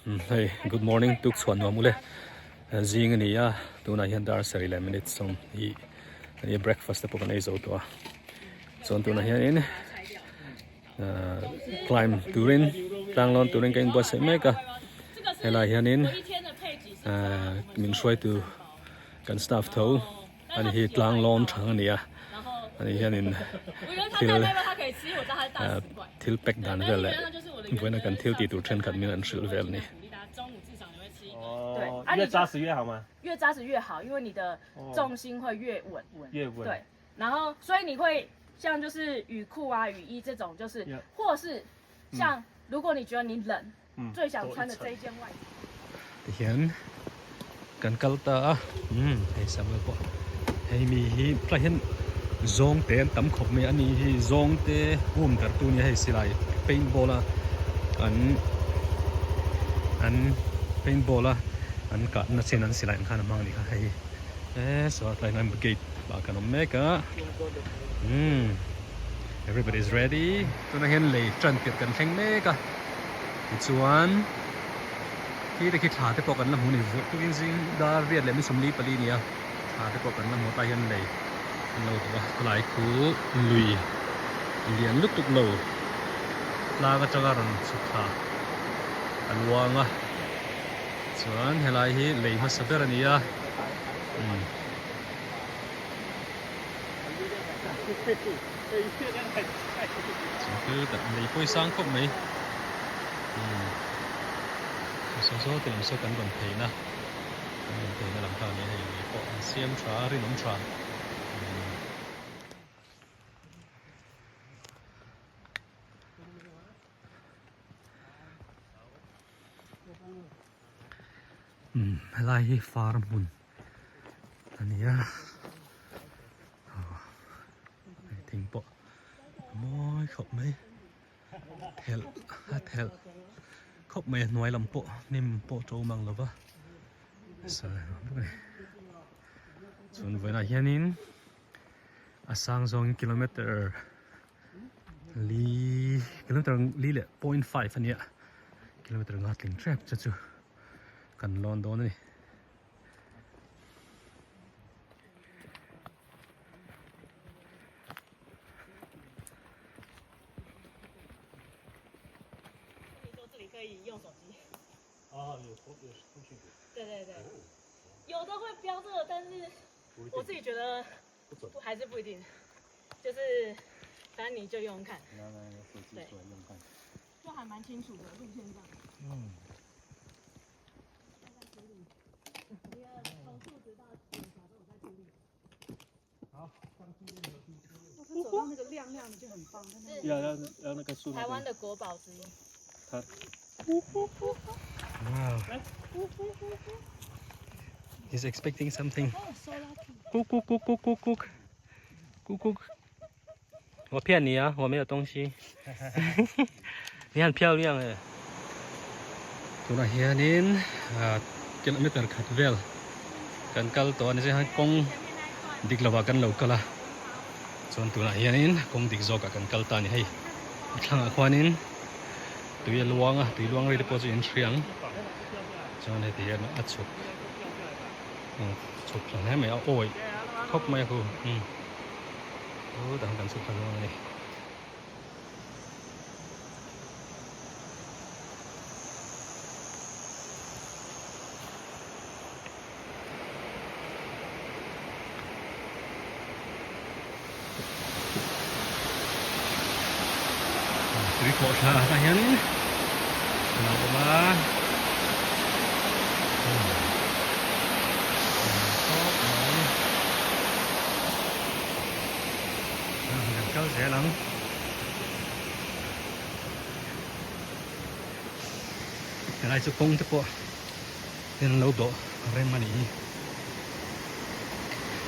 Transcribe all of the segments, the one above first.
Hei good morning tuk chhuah nuam ule zing a ni a tunah hian dar sarih leh minute sawm hi a ni a breakfast te pawh kan ei zo tawh a chuan tunah hianin ahh climb turin tlang lawn turin ka inbuatsaih mek a helaiah hianin ahh min hruaitu kan staff tho. Ani hi tlang lawn thang a ni a, ani hianin thil thil pack dan vel leh vawiina kan thil tih tur thenkhat min an hrilh vel a ni. Tihian kan kal ta a umm hei Samuel pawh hei mi hi tlai hian zawng te an tam khawp mai a ni hi zawng te um ber tu nia hei silai paint ball a an an paint ball a an kah na chin an silai ang khan a hmang a nih kha hei e saw tlai hian gate ah kan awm mek a umm everybody is ready tunah hian lei tan tirh kan thleng mek a. Tichuan khi te khi thla te pawh kan la hmu a ni vuah tukin zing dar riat leh mi sawmli pali a ni a thla te pawh kan la hmu a tlai hian lei an lo dawh a khawlai khu lui lian lutuk lo tlang atanga rawn chhuk thla a luang a chuan helai hi lei hmasa ber a ni a umm. Chu tak lei pawh hi sang khawp mai umm saw saw te lam saw kan rawn phei na kan rawn phei na lam kha a ni a hei lei pawh an siam tha a rinawm tha umm. Umm helai hi far hmun a ni a hei thing pawh a mawi khawp mai thelh a thelh khawp mai a hnuai lam pawh hnim pawh to mang lo va chuan vawiinah hianin a sang zawngin kilometer li kilometer li leh point five a nia kilometer nga tling tep che chu kan lawn dawn a ni. 要要要那个树。 台湾的国宝之一。 它。 Wow. He's expecting something. 咕咕咕咕咕咕咕咕。我骗你啊，我没有东西。你很漂亮哎。Tunah hianin kilometer khat vel kan kal tawh a ni chiang kawng dik lovah kan lo kal a chuan tunah hianin kawng dik zawkah kan kal ta a ni hei a thlangah khuanin tui a luang a tui luang ri te pawh chu in hria ang chuan heti hian a chhuk chhuk thla hle mai a awih khawp mai a khu chutah kan chhuk thla dawn a ni. Tui khawh thla ah hian a lo awm a khawp mai kan kal zel ang. Helai chu kawng te pawh hian an lo dawh rem a nih hi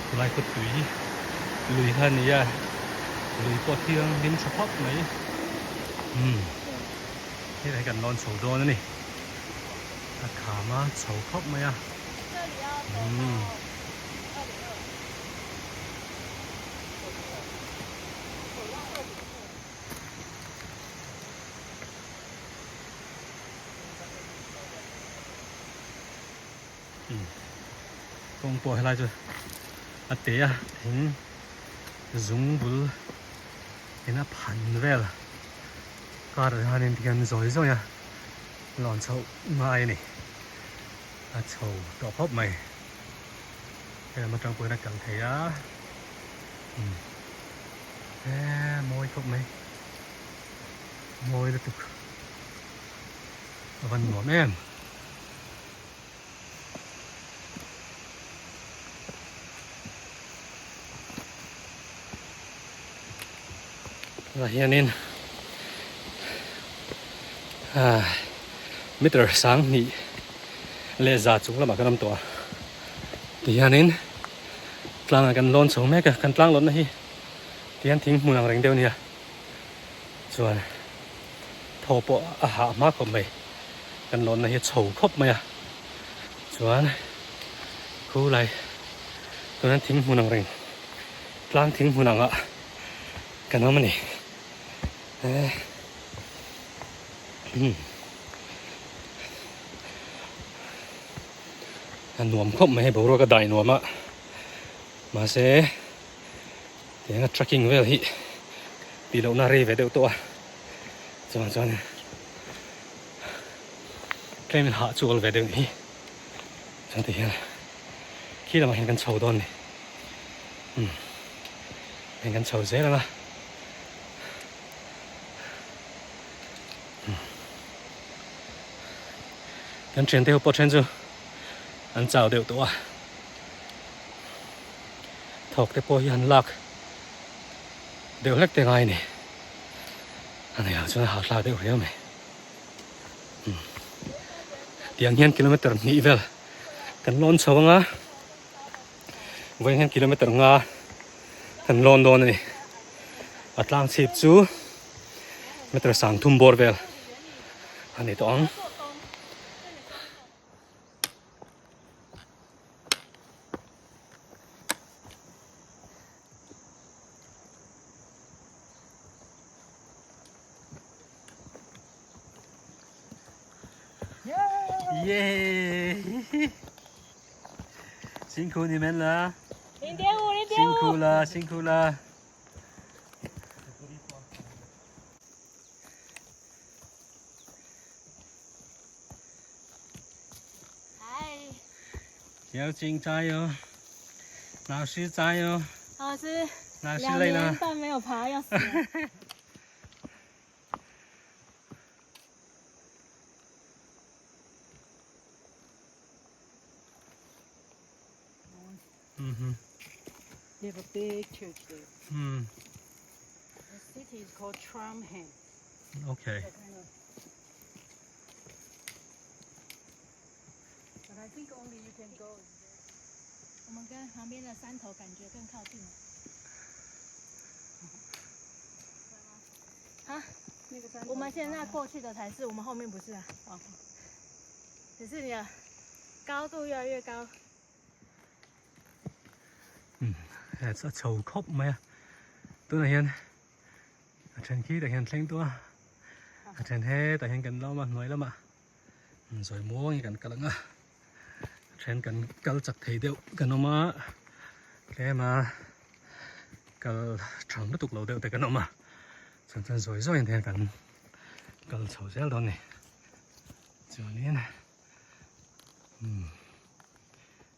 helai khaw tui lui kha a ni a lui pawh thianghlim tha khawp mai umm helai hi kan lawn chho dawn a ni a kham a chho khawp mai a umm. Umm kawng pawh helai chu a te a thing zung bul in a phan vel kar ah hianin tikhian zawi zawi a lawn chhoh ngai a ni a chho tawh khawp mai helam atang pawhin a kal thei a umm eee mawi khawp mai mawi lutuk a van nuam em. Tunah hianin ah meter sang hnih leh za chung lamah kan awm tawh a tihianin tlangah kan lawn chho mek a kan tlang lawnna hi tihian thing hmun ang reng deuh a nia chuan thaw pawh a hah hma khawp mai kan lawnna hi a chho khawp mai a chuan khulai tuna thing hmun ang reng tlang thing hmun angah kan awm a ni eh umm a nuam khawp mai hei boruak a dai nuam a mahse Tianga trekking vel hi tih lohna rei ve deuh tawh a, chuvang chuan tlem in hah chu awl ve deuh ni hi, chuan ti hian khi lamah hian kan chho dawn ni, umm heng kan chho zel ang a, umm kan thiante ho pawh then chu an chau deuh tawh a. Thawk te pawh hi han lak deuh hlek te ngai a ni. A nei ang chuan a hahthlak deuh riau mai. Umm tiang hian kilometer hnih vel kan lawn chho ang a, vawiin hian kilometer nga kan lawn dawn a ni. A tlang chhip chu meter sang thum bawr vel a ni tawh ang. 耶！辛苦你们了， 0.5，0.5。 辛苦了，辛苦了。 小金加油，老师加油。 老师， 老师累了。 两年半没有爬，要死了。 嗯哼。 They have a big church there. The city is called Trondheim. Okay. But I think only you can go. 我们跟旁边的山头感觉更靠近了。啊，我们现在过去的才是，我们后面不是啊。哦。只是你的高度越来越高。 Umm a chho khawp mai a tunah hian a then khi tah hian thleng tawh a a then hetah hian kan lawm a hnuai lamah zawi muangin kan kal ang a a then kan kal chak thei deuh kan awm a tlem a kal tha lutuk lo deuh te kan awm a chuan chuan zawi zawiin te hian kan kal chho zel dawn a ni chuanin umm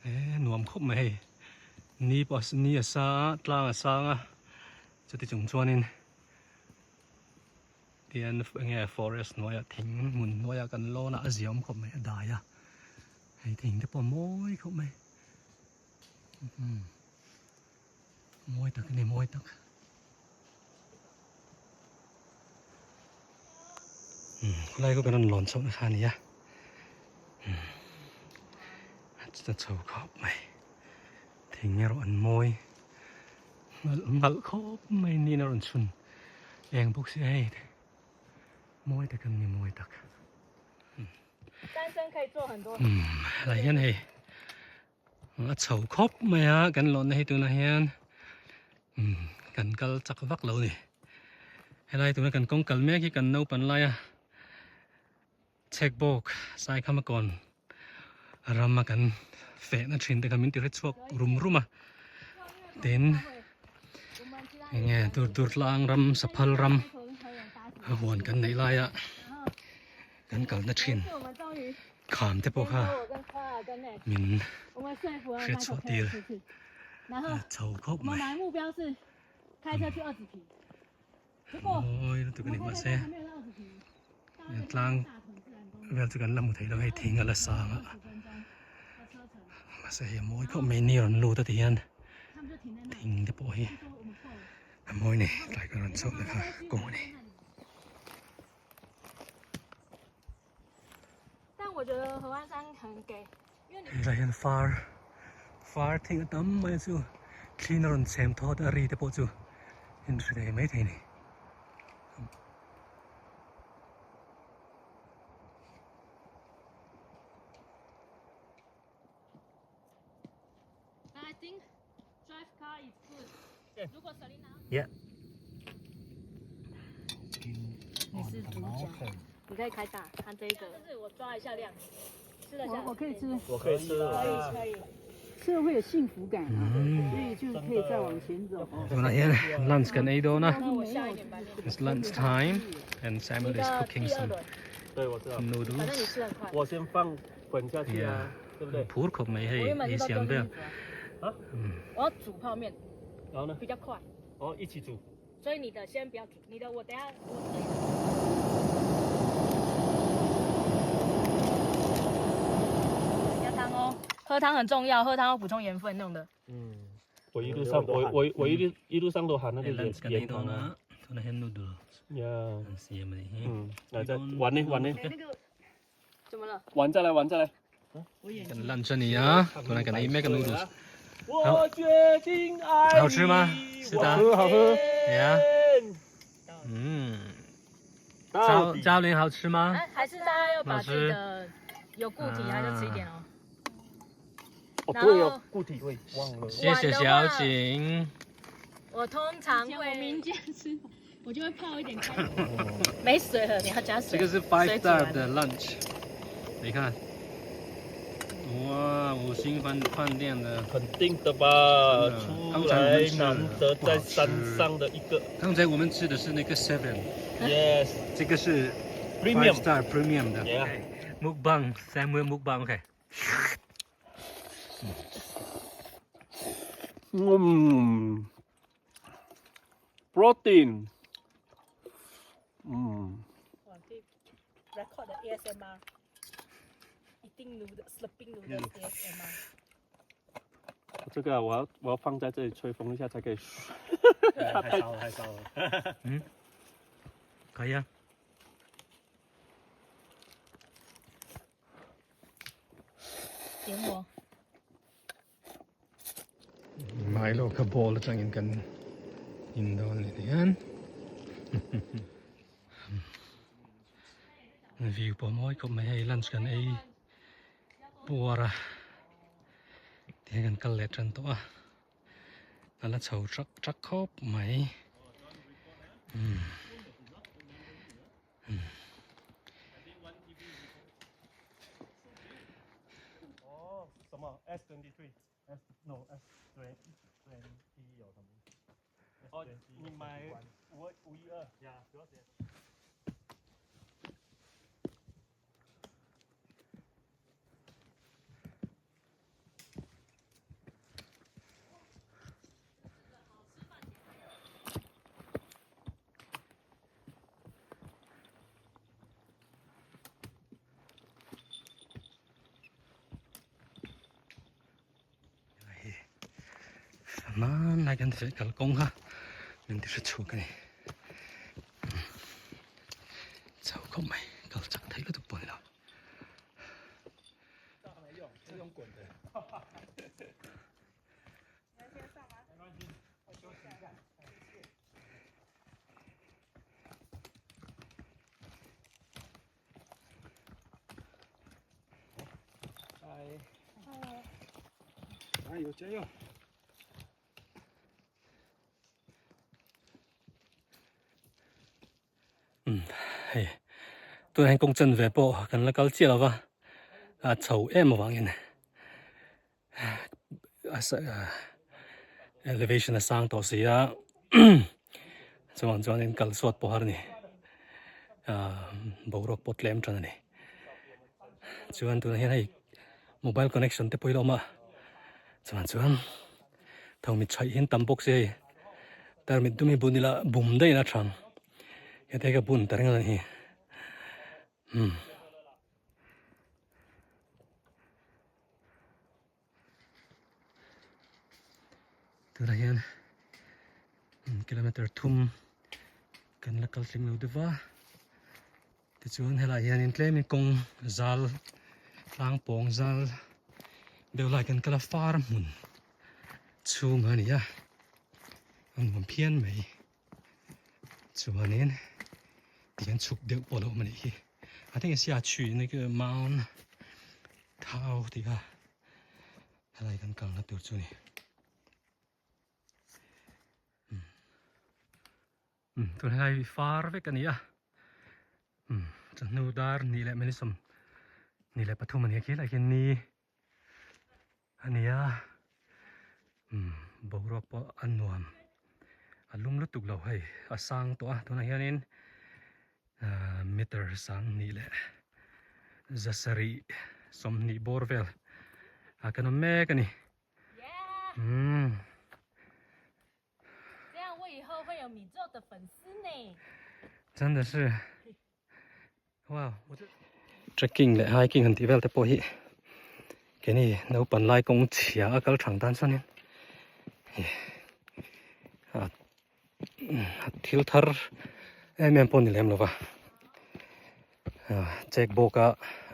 eh nuam khawp mai hei ni pawh ni a sang a tlang a sang a chuti chung chuanin tian enge forest hnuaiah thing hmun hnuaiah kan lawn a a ziaawm khawp mai a dai a hei thing te pawh a mawi khawp mai umm mawi tak a ni mawi tak. Khawlai khu kan rawn lawn chhoh nasa a ni a a chho khawp mai thing erawh an mawi nalh nalh khawp mai niin a rawn chhun eng bawk si a hei mawi tak an ni mawi tak helai hian hei A chho khawp mai a kan lawnna hi tunah hian umm kan kal chak vak lo a ni helai tuna kan kawng kal mek hi kan naupan laia checkbox saikhama kawn Rama kan fehna thin te kha min ti hre chhuak rum rum a tin enge dur dur tlang ram saphal ram a huan kan neih laia kan kalna thin kham te pawh kha min hre chhuah tir chho khawp mai. Mawi lutuk a ni mahse tlang vel chu kan la hmu thei lo hei thing a la sang a mahse hei a mawi khawp mai ni a rawn lut a ti hian thing te pawh hi a mawi a ni tlai kan rawn chhoh na kha kawng a ni. Helai hian far far thing a tam mai a chu thli na rawn chhem thawt a ri te pawh chu in hre thei maithei a ni. Yeah. 你是主角，你可以开大，看这个。就是我抓一下量，吃得下。我可以吃，我可以吃，可以可以。吃了会有幸福感啊，所以就可以再往前走。 Tunah hian lunch kan ei dawn a. 那我下一点白面。 It's lunch time and Samuel is cooking some 对，我知道。反正你 noodles. 吃很快。我先放粉下去啊，对不对？ Phur khawp mai 我 hei 原本 ei 就 siam 到 vel. 啊，我要煮泡面然后呢？比较快，哦，一起煮。所以你的先不要煮，你的我等下我自己。要汤哦，喝汤很重要，喝汤要补充盐分弄的。嗯，我一路上我我我一路一路上都含那个 Hei 盐 lunch kan ei 盐 dawn 糖啊。 a. Tunah hian noodles 呀， an siam a nih hi. 嗯，来再玩呢玩呢，怎么了？玩再来玩再来。 Kan lunch a ni a. Tunah kan ei mek a noodles. 我决定爱你好吃吗是的好喝好喝。 Yeah. 嗯，赵赵林好吃吗？哎，还是大家要把自己的有固体，还是吃一点哦。哦，对哦，固体味忘了。谢谢小景。我通常我会民间吃，我就会泡一点开水。没水了，你要加水。这个是 five 水煮完 star 的 lunch，你看，哇，五星饭饭店的。肯定的吧，真的出来难得在山上的一个刚才我们吃的是那个 seven， ，yes，这个是 Premium five star premium 的。 Yeah Mukbang Samuel mukbang OK。嗯，protein，嗯，我可以 record 的 ASMR，一定 noodle slurping noodles ASMR。这个啊我要我要放在这里吹风一下才可以。太烧了，太烧了。嗯，可以啊。点我。 Milo kha bowl atangin kan in dawn ni hian view pawh mawi khawp mai hei lunch kan ei puar a tihian kan kal leh tan tawh a a la chho trak trak khawp mai umm. 哦，什么 S 23 S no S 20有什么？哦，你买512。呀，主要是。 Hei hmanlai kan feh kalkawng kha min ti hre chhuak a ni chho khawp mai kal chak theih lutuk pawh a ni lo. 加油加油！ Umm hei tunah hian kawng chanve pawh kan la kal chiah lo va a chho em avangin elevation a sang tawh si a chuan chuanin kal chhuat pawh har a ni ah boruak pawh tlem tan a ni chuan tunah hian hei mobile connection te pawh hi a awm a chuan chuan tho mit chhaih hi an tam bawk si hei tarmit dum hi bun ila bum daih in a tha ang heti ka bun ta reng a ni. Umm. Tunah hian kilometer thum kan la kal tling lo deuh va tichuan helaiah hianin tlemin kawng zal tlang pawng zal deuh lai kan kal a far hmun chhung a ni a a nuam phian mai. Chuanin tihian chhuk deuh pawh a lo awm a nih hi I think a sia chhui na khi mount thau tih kha helai kan kalna tur chu a ni umm tun helai hi far vek a ni a umm chawhnu dar hnih leh minute 23 a ni a khi lai khian ni. A ni a umm boruak pawh a nuam a lum lutuk lo hei a sang tawh a tunah hianin ahh meter sang hnih leh zasarih sawmhnih bawr vel ah kan awm mek a ni umm. 真的是 Trekking leh hiking han tih vel te pawh hi keini naupang lai kawng chhia a kal thang tan chuanin thil thar em em pawh ni lem lo va check bawk a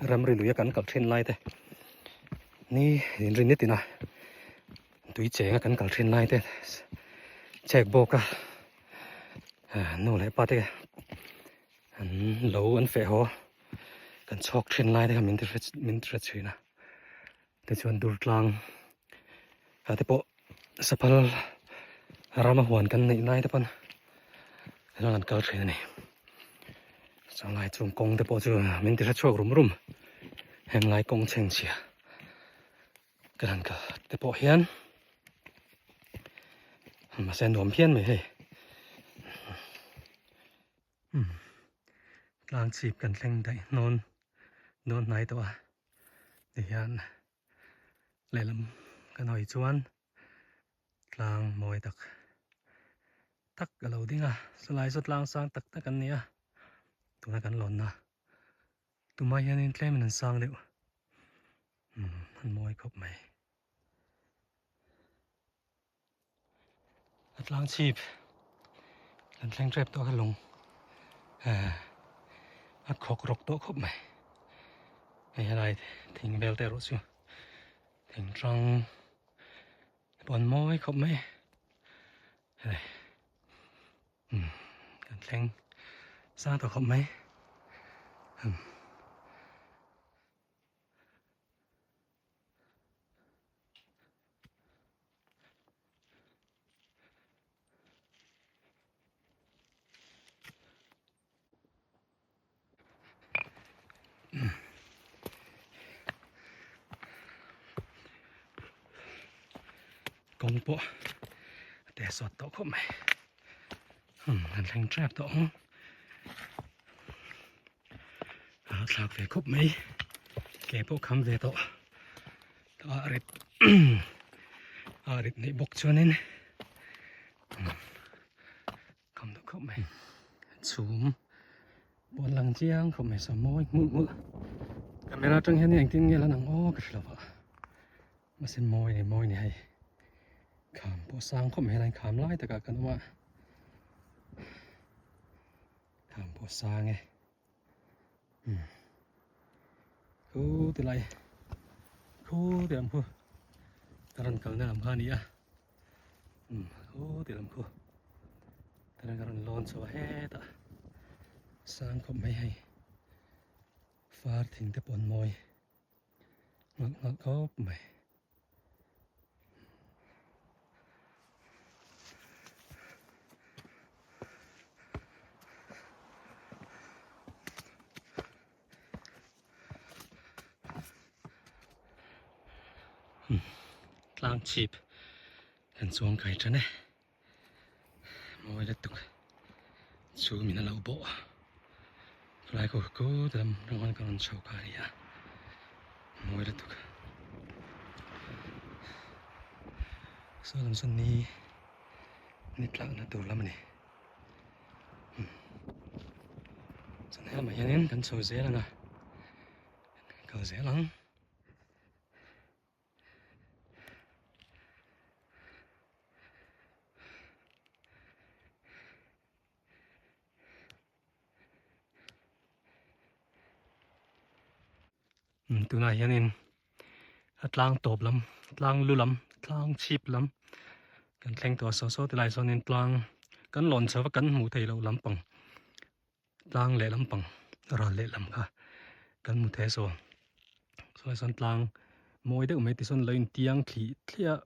ramri lui a kan kal thin lai te ni inrin ni tina tui cheng a kan kal thin lai te check bawk a nu leh pa te An lo an feh haw kan chhawk thin lai te kha min ti hre min ti hre thin a tichuan dur tlang ah te pawh saphal rama huan kan neih lai te pawn chuan kan kal thin a ni chuan lai chung kawng te pawh chu min ti hre chhuak rum rum heng lai kawng chhengchhia kan han kal te pawh hian mahse nuam phian mai hei. Umm tlang chhip kan thleng daih hnawn dawn hnai tawh a tihian lehlam kan hawi chuan tlang mawi tak tak a lo ding a chulai chu tlang sang tak tak an ni a tuna kan lawnna tumah hianin tlemin an sang deuh umm an mawi khawp mai. A tlang chhip kan thleng tep tawh kha lung eh a khawk rawk tawh khawp mai hei helai thing vel te erawh chu thing tang pawh an mawi khawp mai hei umm kan thleng sang tawh khawp mai umm. Kawng pawh a te sawt tawh khawp mai an thleng tep tawh ang a thlak ve khawp mai ke pawh kham ve tawh a rit a rit neih bawk chuanin kham duh khawp mai chhum pawh an lang chiang khawp mai saw mawi hmulh hmulh camera atang hian engtin nge lan ang aw ka hre lo va mahse mawi ni mawi ni hei kham pawh sang khawp mai helai kham lai takah kan awm a. Kham pawh sang e umm khu ti lai khu ti lam khu ka rawn kalna lam kha a ni a umm khu ti lam khu ka rawn lawn chho a hetah sang khawp mai hei far thing te pawh an mawi nghalh nghalh khawp mai. Tlang chhip kan chuang kai tan e. Mawi lutuk chu min a lo bawh a. Chulai ko ku te lam rawng khan ka rawn chho kha a ni a. Mawi lutuk. Saw lam sawn ni ni tlakna tur lam a ni. Chuan helamah hianin kan chho zel ang a, kal zel ang. Tunah hianin a tlang tawp lam tlang lu lam tlang chhip lam kan thleng tawh a saw saw tilai sawnin tlang kan lawn chho va kan hmuh theih loh lampang tlang leh lampang ral leh lam kha kan hmu thei a saw saw sawn tlang mawi deuh mai tisawn lo intiang thlih thliah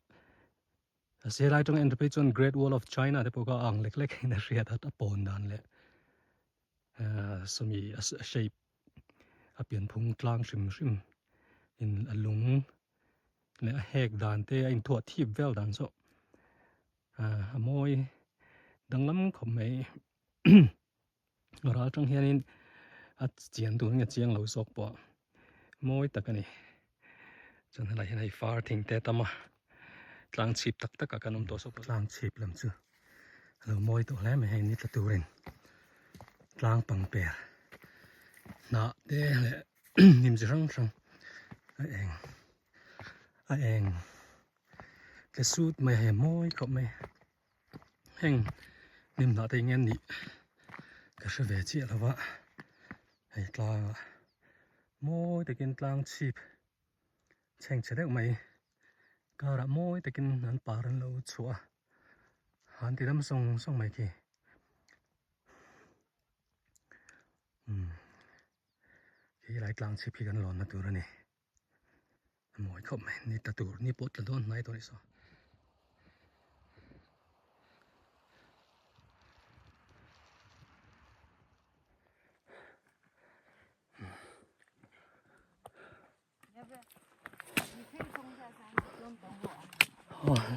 a se lai atanga en phei chuan great wall of china te pawh kha a ang lek lek in a hriat a a pawn dan leh ahh sawmi a shape a pianphung tlang hrim hrim in a lung leh a hek dan te a inthuah thip vel dan chu ahh a mawi danglam khawp mai. Ral tang hianin a chian tur nge chiang lo zawk pawh mawi tak a ni chuan helai hian hei far thing te a tam a tlang chhip tak tak ah kan awm tawh sawk tlang chhip lam chu a lo mawi tawh hle mai hei ni tla turin tlang pang per hnah te leh hnim chi hrang hrang a eng a eng tle sut mai a hei mawi khawp mai. Heng hnim hnah te hi nge an nih ka hre ve chiah lo va, hei tlangah mawi takin tlang chhip chhengchhe deuh mai karah mawi takin an par an lo chhuah a, an ti dam sawng sawng mai khi. Umm khi lai tlang chhip hi kan lawnna tur a ni. A mawi khawp mai ni tla tur ni pawh tla dawn hnai tawh a ni saw.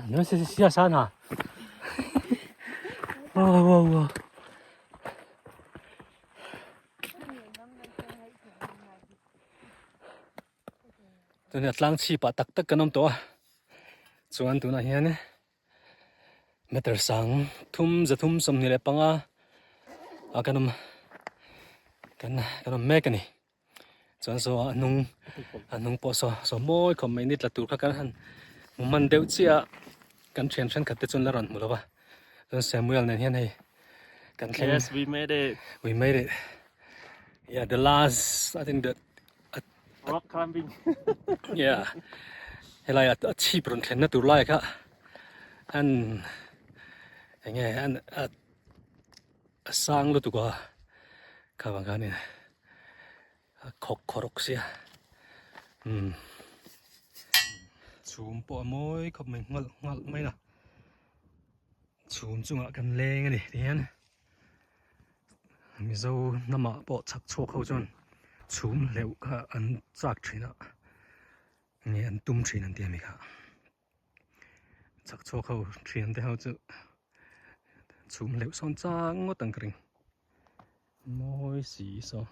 你们是下山啊？哇哇哇！Chuan a tlang chhip ah tak tak kan awm tawh a chuan tunah hian meter sang thum zathum 25 ah kan awm kan kan awm mek a ni chuan saw a hnung a hnung pawh saw saw mawi khawp mai ni tla tur kha kan han hmu hman deuh chiah a kan thian thenkhat te chuan la rawn hmu lo va chuan Samuel nen hian hei kan thleng Yes, we made it. we made it yeah the last I think the Rock climbing. Yeah. Helai a a chhip rawn thlenna tur lai kha an enge an a a sang lutuk a kha vang khanin a khawk khawrh sia umm chhum pawh a mawi khawp mai nghalh nghalh mai a chhum chungah kan leng a ni tihian. Mizo hnamah pawh chhak chhuak ho chuan chhum hleuh kha an chak thin a nge an tum thin an ti a mi kha chhak chhuak ho thian te ho chu chhum hleuh sawn chang ngawt ang ka ring mawi si saw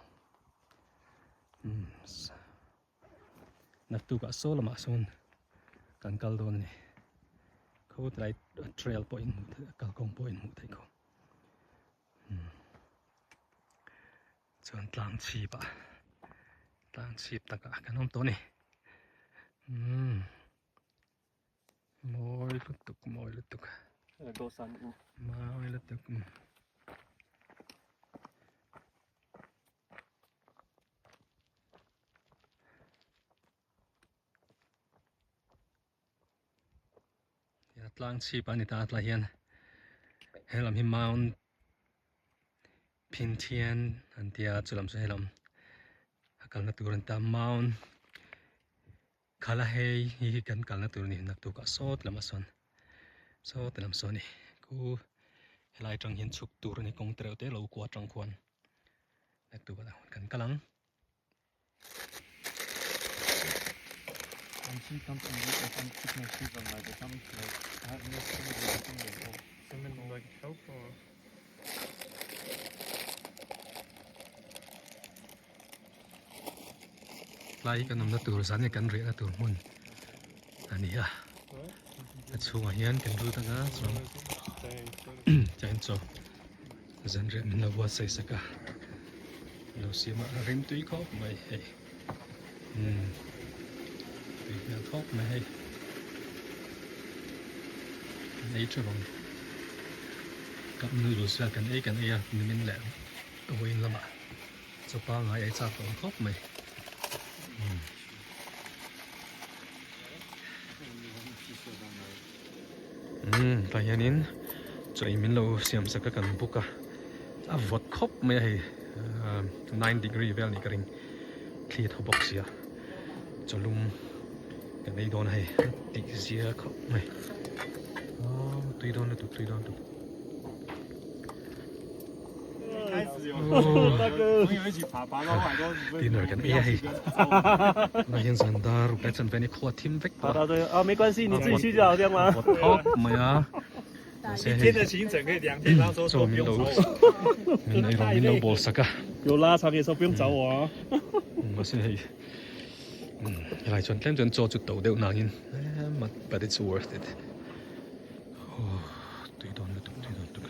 umm naktukah saw lamah sawn kan kal dawn a ni khaw tlai trail pawh in hmuh theih a kalkawng pawh in hmuh theih khaw. Chuan tlang chhip ah tlang chhip takah kan awm tawh a ni umm mawi lutuk mawi lutuk mawi lutuk Tlang chhip a ni ta tlai hian helam hi mount Phinthian an tia chulam chu helam a kalna tur an ta mount Khalahei hi hi kan kalna tur a ni naktuk ah sawt lamah sawn sawt lam sawn a ni khu helai atang hian chhuk tur a ni kawng tereuh te lo kua atang khuan naktuk ah kan kal ang. Tlai hi kan awmna tur zan nge kan riahna tur hmun a ni a a chhungah hian kan lut anga chuan chain chaw zan riah min lo buatsaih sak a lo siam a a rim tui khawp mai hei umm tui hmel khawp mai hei kan ei tha vang cup noodles vel kan ei kan ei a nimin leh vawiin lamah. Chaw pangai ei chak awm khawp mai. Umm tah hianin chaw ei min lo siam sak a kan book a a vawt khawp mai a hei 9 degree vel nih ka ring thli a thaw bawk sia chaw lum kan ei dawn a hei a tih zia khawp mai aww tui dawn lutuk tui dawn lutuk. Dinner kan ei a hei tunah hian zan dar ruk lai chuan veni khua thim vek tawh a vawt thawk mai a mahse hei chaw min lo min ei rawng min lo bawl sak a mahse hei helai chuan tlem chuan chaw chu to deuh nangin but it's worth it tui dawn lutuk tui dawn lutuk.